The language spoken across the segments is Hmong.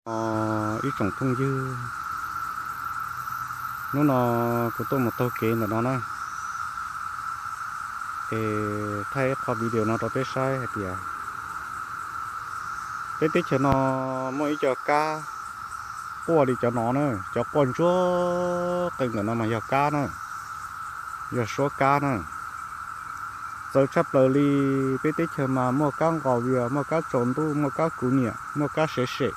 Ib tsoom phooj ywg, hnub no kuv tuaj mus taug kev ntawm no na, es thaij ib qho video no rau peb saib hais tias peb teb chaws no muaj ib co kab quaj li cov no na, cov quaj ntsuag qees ntawm no mas yog kab na, yog suab kab na. Txawv tshaj plaws li, peb teb chaws mas muaj kab nqos vias, muaj kab tsaus ntuj, muaj kab kuv niam, muaj kab sev sem.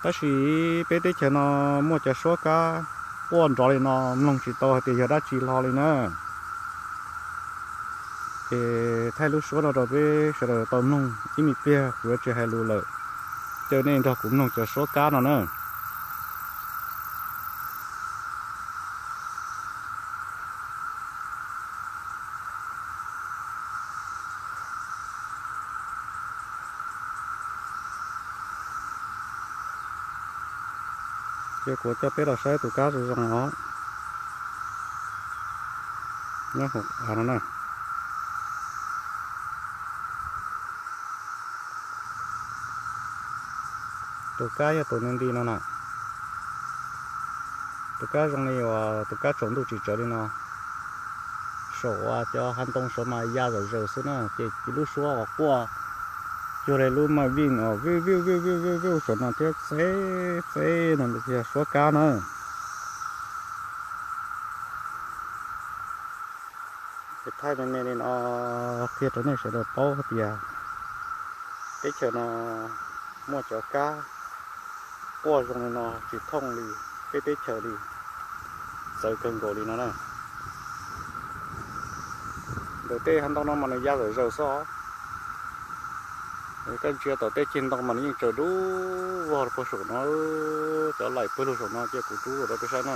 Tab sis peb teb chaws no muaj cov suab kab quaj nrov li no mloog tsis tau hais tias yog dab tsi hlo li na. Ces thaij lub suab no rau peb sawv daws tau mloog, ib me pliag kuv yuav tsis hais lus lawm, caw nej nrog kuv mloog cov suab kab no na. Ces kuv coj peb los saib tus kab zoo zoo os. Nyob hauv av no na. Tus kab yog tus nti nti no na. Tus kab zoo li uas tus kab tsaus ntuj tsis tsawv li no. Saum uas cov hav ntoo saud mas ya zom zaws xwb na, ces lub suab uas quaj cuag li lub maj vij uas vij vij vij vij vij vij saum no thiab txev txev no yog suab kab na. Ces thaij me me li no qhia rau nej sawv daws paub hais tias teb chaws no muaj cov kab quaj zoo li no tsis thooj li peb teb chaws li, txawv kawg nkaus li no na. Ntawm tej hav ntoo no mas nws ya zom zaws xwb os. Koj ntsia tom tej ceg ntoo mas nws yeej tsaws dub vog rau puag saum no, cov laim pawg lug saum no cia kuv rub rau peb saib na.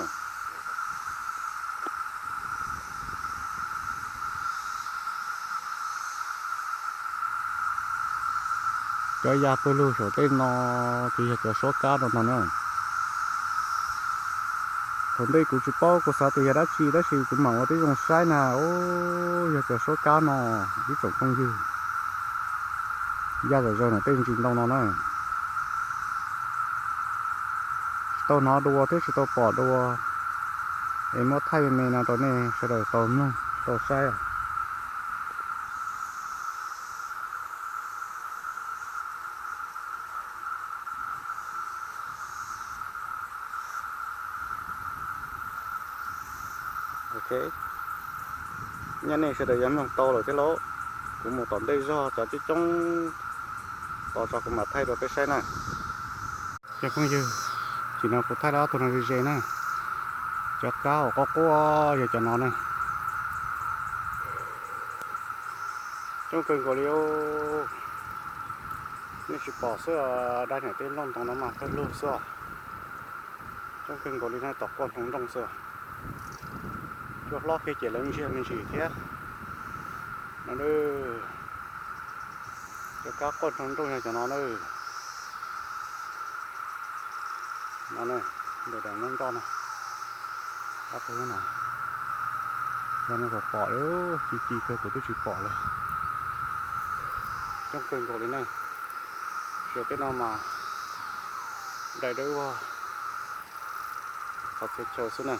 Cov ya pawg lug saum tej no ces yog cov suab kab no ntag na. Thaum ntej kuv tsis paub, kuv xav tias yog dab tsi, tab sis kuv mam ua tib zoo saib na, ub, yog cov suab kab no, ib tsoom phooj ywg. Ya zom zaws ntawm tej ntsis ntoo no na. Tsis tau hnov dua thiab tsis tau pom dua, es muab thaij me me no rau nej sawv daws tau mloog tau saib. Ok, nyob nej sawv daws yuav mloog tau lawm thiab lauj. Kuv mus tom ntej zog cov coob coob tos tso kuv mam thaij rau peb saib na. Cov phooj ywg, tam sim no kuv thaij ob tug no ze ze na. Cov kab uas quaj quaj yog cov no na. Coob kawg nkaus li os. Nej tsis pom xwb, dab niam tej nplooj ntoo no mas pawg lug xwb os. Coob kawg nkaus li na, tom quaj hnoos nrooj xwb. Cua hlob kiag ces lawv ntsiag me ntsis thiab no na. Cov kab quaj hnoos nrooj yog cov no na. No na, ntawm daim nyob nroj no, ob tug no, yog nej puas pom li, ci ci kawg kuv twb tsis pom lawm. Coob kawg nkaus li na. Sawv tej no mas dai dawb vog qhov txhia chaw xwb na.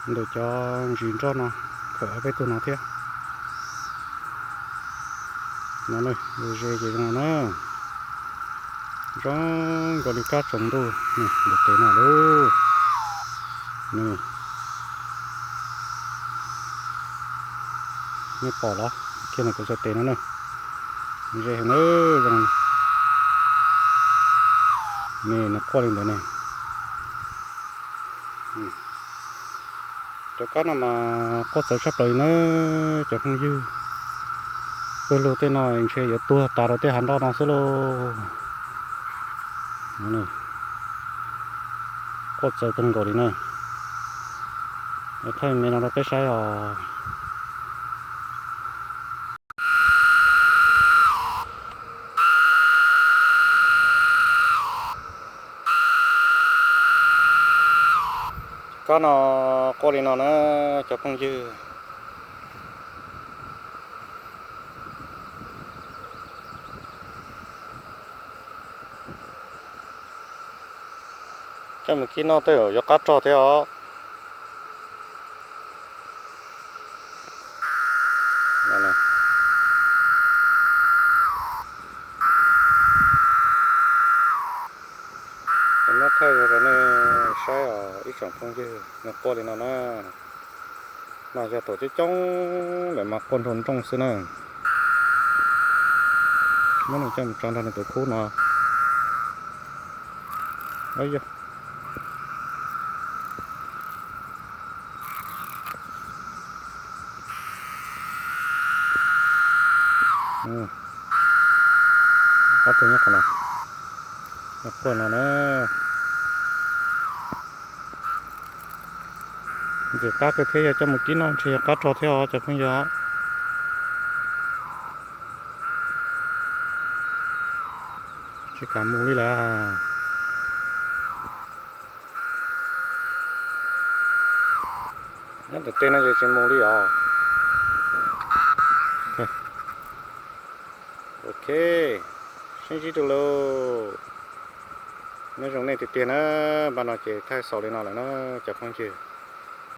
Ntawm cov ntsis nroj no, khawm ob peb tug no thiab. No na, ze ces zoo no na. Zoo nkaus li kab tsaus ntuj ntawm tes no lauj. Nej pom los kiag ntawm kuv txhais tes no na. Ze heev na, zoo ne, nws quaj li ntawd ne. Cov kab no mas quaj txawv tshaj plaws li na cov phooj ywg. Pawg lug tej no ntshe yuav tuag tas rau tej hav nroj no xwb lauj. Quaj txawv kawg nkaus li na. Thaij me no rau peb saib os. Kab no quaj li no na cov phooj ywg. Coj mus kib noj tej zaum yuav qab rog thiab os. Muab thaij rau nej saib os ib tsoom phooj ywg, nws quaj li no na. No yog thaum coob coob lawm mas quaj nroo nroo xwb na. Muab nws coj mus tso nrog nws tus khub no. Ob tug nyob qhov no, quaj no na. Ntxim qab kawg thiab, yog coj mus kib noj ntshe yog qab rog thiab os cov phooj ywg. Tsis kam mus li lawm. Nyob ntawm tej no ces tsis mus li os. Ok, sib ntsib dua lauj. Nyob zoo nej tiag tiag na, npaj no ces thaij xaus li no lawm na cov phooj ywg.